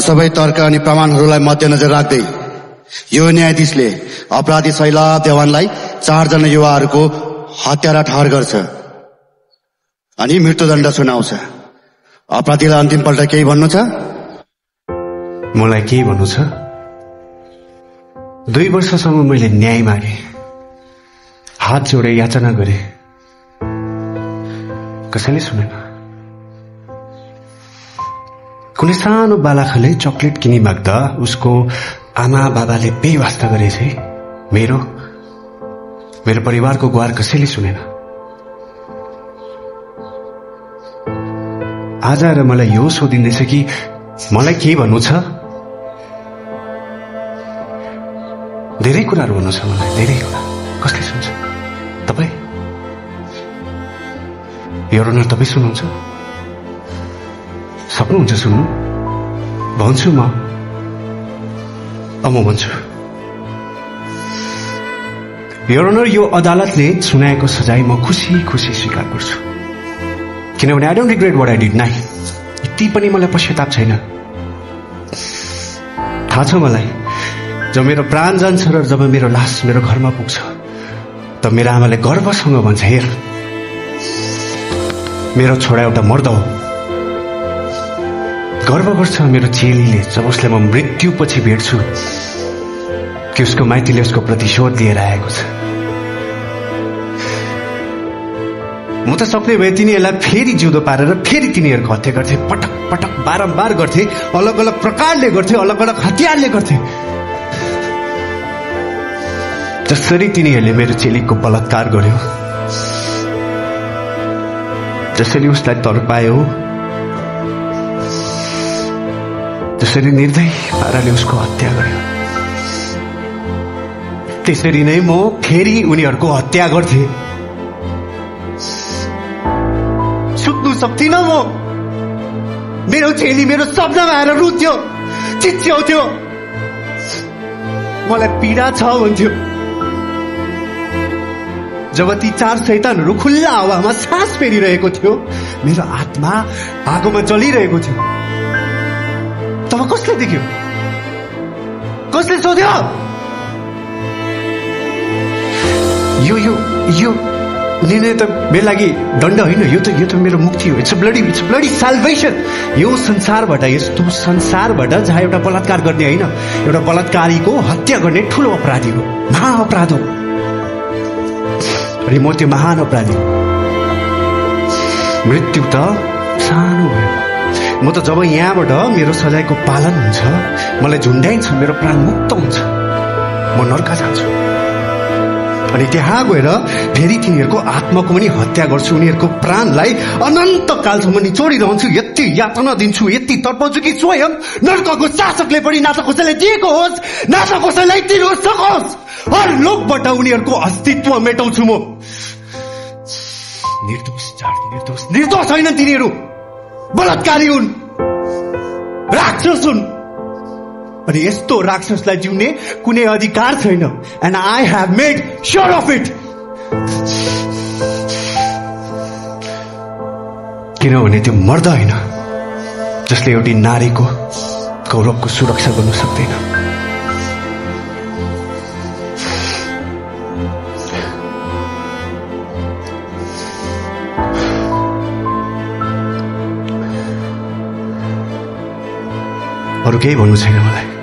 सबै तर्क अनि प्रमाणहरूलाई मध्यनजर राख्दै यो न्यायाधीशले अपराधी शैलाभ देवानलाई 4 जना युवाहरूको हत्यारा ठहर गर्छ अनि मृत्युदण्ड सुनाउँछ। अपराधीलाई अन्तिम पल्ट केही भन्नु छ? मलाई केही भन्नु छ? 2 वर्षसम्म मैले न्याय मागे, हात जोडे याचना गरे, कसैले सुनेन। कुनै सानो बालकले चकलेट किनी माग्दा उसको आमा बाबाले बेवास्ता गरेछे। मेरो परिवारको गुहार कसैले सुनेन। आज आएर मलाई यो सोधिँदैछ कि मलाई के भन्नु छ? धेरै कुराहरू भन्नु छ मलाई, धेरै कुरा। कसले सुन्छ? तपाईँ? यो रनर तपाईँ सुन्नुहुन्छ? सक्नुहुन्छ सुन्नु? भन्छु म भन्छु। यो रनर, यो अदालतले सुनाएको सजाय म खुसी खुसी स्वीकार गर्छु, किनभने I don't regret what I did. नाइ यति पनि मलाई पश्चाताप छैन। थाहा छ मलाई, जब मेरो प्राण जान्छ र जब मेरो लास मेरो घरमा पुग्छ त मेरो आमाले गर्वसँग भन्छ, हेर मेरो छोरा एउटा मर्द हो। गर्व गर्छ मेरो चेलीले जब उसलाई म मृत्युपछि भेट्छु कि उसको माइतीले उसको प्रतिशोध लिएर आएको छ। म त सक्ने भए तिनीहरूलाई फेरि जिउँदो पारेर फेरि तिनीहरूको हत्या गर्थे। पटक पटक बारम्बार गर्थे, अलग अलग प्रकारले गर्थे, अलग अलग हतियारले गर्थे। जसरी तिनीहरूले मेरो चेलीको बलात्कार गर्यो, जसरी उसलाई तर्पायो, जसरी निर्दय पाराले उसको हत्या गर्यो, त्यसरी नै म फेरि उनीहरूको हत्या गर्थे। सुत्नु सक्दिन म। मेरो चेली मेरो सपनामा आएर रुन्थ्यो, चिच्याउँथ्यो, मलाई पीडा छ भन्थ्यो। जब ती 4 शैतानहरू खुल्ला हावामा सास फेरिरहेको थियो, मेरो आत्मा आगोमा जलिरहेको थियो। तब कसले देख्यो? कसले सोध्यो? यो निर्णय त मेरो लागि दण्ड होइन, यो त मेरो मुक्ति हो। It's bloody salvation. यो संसारबाट, यस्तो संसारबाट जहाँ एउटा बलात्कार गर्ने होइन, एउटा बलात्कारीको हत्या गर्ने ठूलो अपराधी हो, महाअपराध हो। अनि म त्यो महान अपराधी हो। मृत्यु त सानो भयो। म त जब यहाँबाट मेरो सजायको पालन हुन्छ, मलाई झुन्ड्याइन्छ, मेरो प्राण मुक्त हुन्छ, म नर्क जान्छु। अनि त्यहाँ गएर फेरि तिनीहरूको आत्माको पनि हत्या गर्छु, उनीहरूको प्राणलाई अनन्त कालसम्म निचोडिरहन्छु, यति यातना दिन्छु, यति तर्पाउँछु कि स्वयं नर्कको शासकले पनि न त कसैलाई दिएको होस्, न त कसैलाई दिनु सकोस्। हर लोकबाट उनीहरूको अस्तित्व मेटाउँछु म। निर्दोष छैनन् तिनीहरू, बलात्कारी हुन्, राक्षस हुन्। अनि यस्तो राक्षसलाई जिउने कुनै अधिकार छैन। And I have made sure of it. किनभने त्यो मर्द होइन जसले एउटी नारीको गौरवको सुरक्षा गर्न सक्दैन। अरू केही भन्नु छैन मलाई।